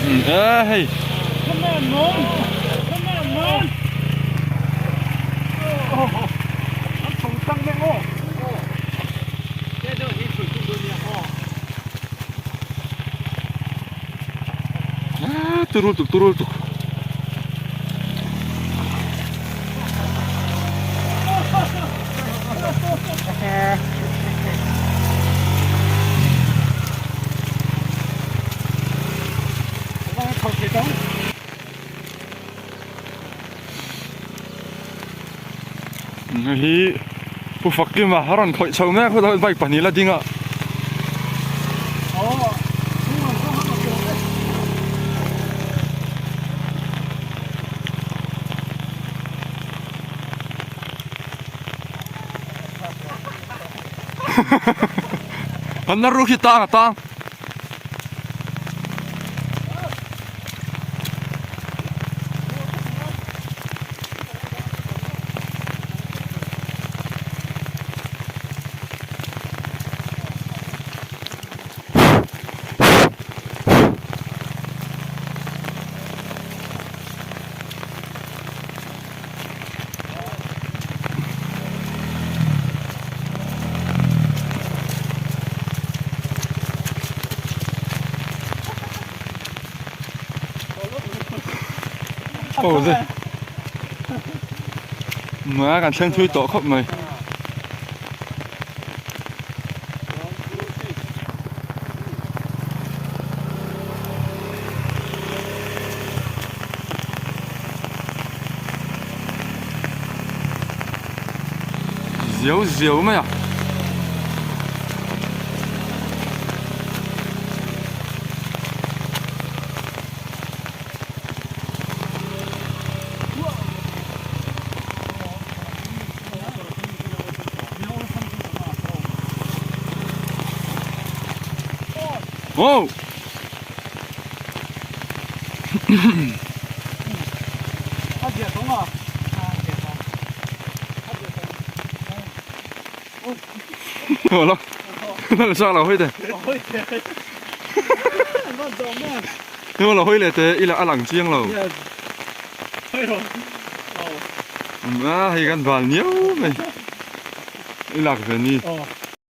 E hei. Turu tuk turu tuk. Hei hi Pu Fakima a rawn khawih chho mek a bike pahnih la ding a. An la ruk hi tang a tang. Aw le ma kan thleng thui tawh khawp mai. Ziau ziau mai a. Oh! Lo hawi leh teh ila a lang chiang lo. A hei kan val niau mai i lak ve ni.